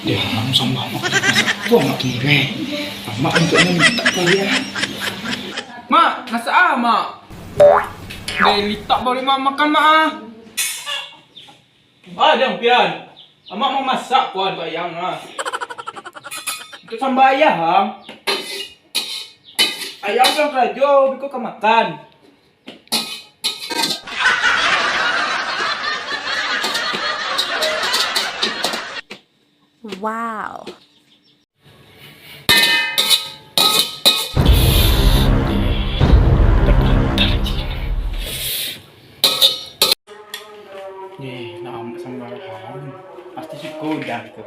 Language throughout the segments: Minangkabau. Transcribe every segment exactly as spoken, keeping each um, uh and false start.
Dia haram sambah mak. Masak tu anak tu, eh. Amak untuaknyo mintak kali, ah. Mak, masak ah, Mak. Deh, litak baru Mak makan, Mak, ah. Ah, Jang Pian. Amak mamasak kuah untuak ayang, ah. Untuak sambah ayang. Ayang pulang karajo, biko ka makan. Wow. Ye, nak amak sambal haram. Pasti suko udah tu.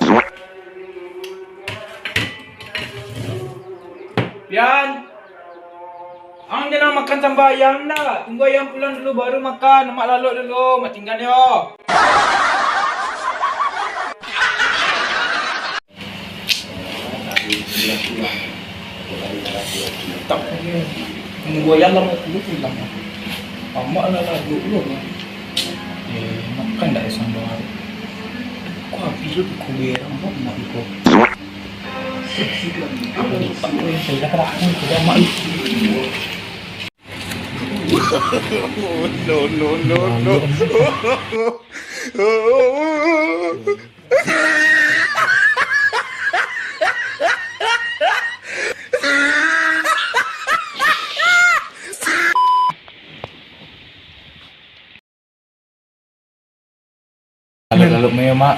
Pian, ang jangan makan sambal ayang dah. Tunggu ayang pulang dulu baru makan. Amak lalok dulu, mak tinggal yo. Tak, nunggu ayam lama dulu pulang. Amak lah lalok dulu, Mak. Eh, makan dah sambal. Kau habis lu dikubur amak iko. Aku lipat, eh, saya dah kena aku, sudah, Mak. No, no, no, no. Lalu-lalu mayo, Mak.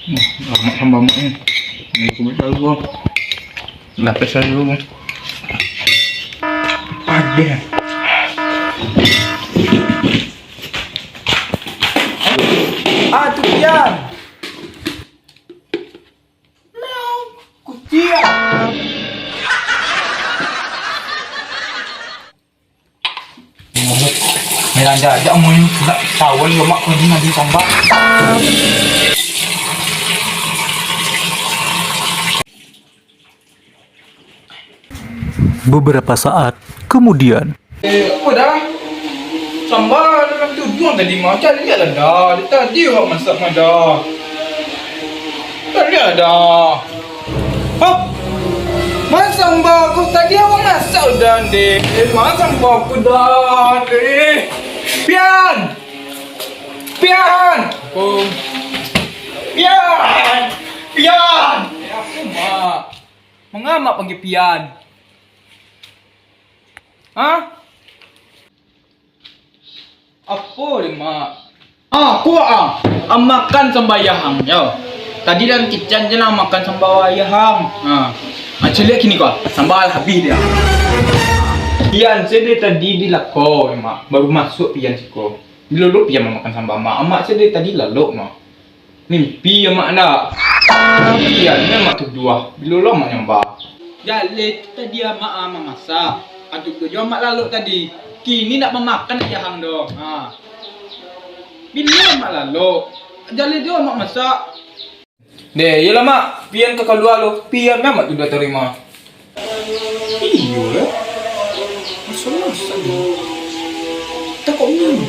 Hmm, lamak sambal mak ni. Ini kumis lalu, bang. Lapis lalu, bang. Padeh. Ah, tu Pian. Kuciang. Miranda aja umur ini, nak tahu ni lemak kuning nanti tambah. Beberapa saat kemudian. Eh, apa dah? Sambal dalam tudung tadi mah. Cari lah dah. Dari tadi awak masak mah dah. Cari lah dah. Hah? Mana sambal aku? Tadi awak masak udah, deh. Eh, mana sambal aku dah, deh? Pian! Pian! Apa? Pian! Pian! Eh, apa, Mak? Manga Mak panggil Pian? Hah? Apo deh, Mak? Ah, kuak ah. Ah, makan sambal ayah ang, yo. Tadi dalam kicen je lah makan sambal ayah ang. Ha. Ah, caliak kini ko, sambal habih deh. Pian se deh tadi di lako, Mak. Baru masuak Pian siko. Bilo lo Pian mamakan sambal, Mak? Amak se deh tadi lalok, Mak. Mimpi amak ndak? Iyo, ni amak tuduah. Bilo lo amak nyambah? Jaleh tu tadi amak ah mamasak. Ado tu jo amak lalok tadi. Kini ndak mamakan ayah ang doh. Ha. Bilo amak lalok? Jaleh jo amak masak. Deh, iyolah, Mak. Pian ka kalua lo. Pian mah amak tuduah tarima. Iyo lah. Maso masak ni. Takut ni.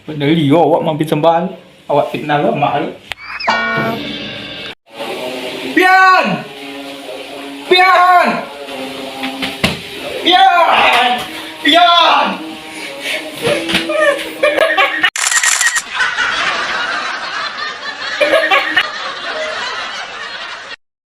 Padahal iyo awak mampir sambal. Awak fitnah lah mak tu. Pian! Pian! Pian! Pian!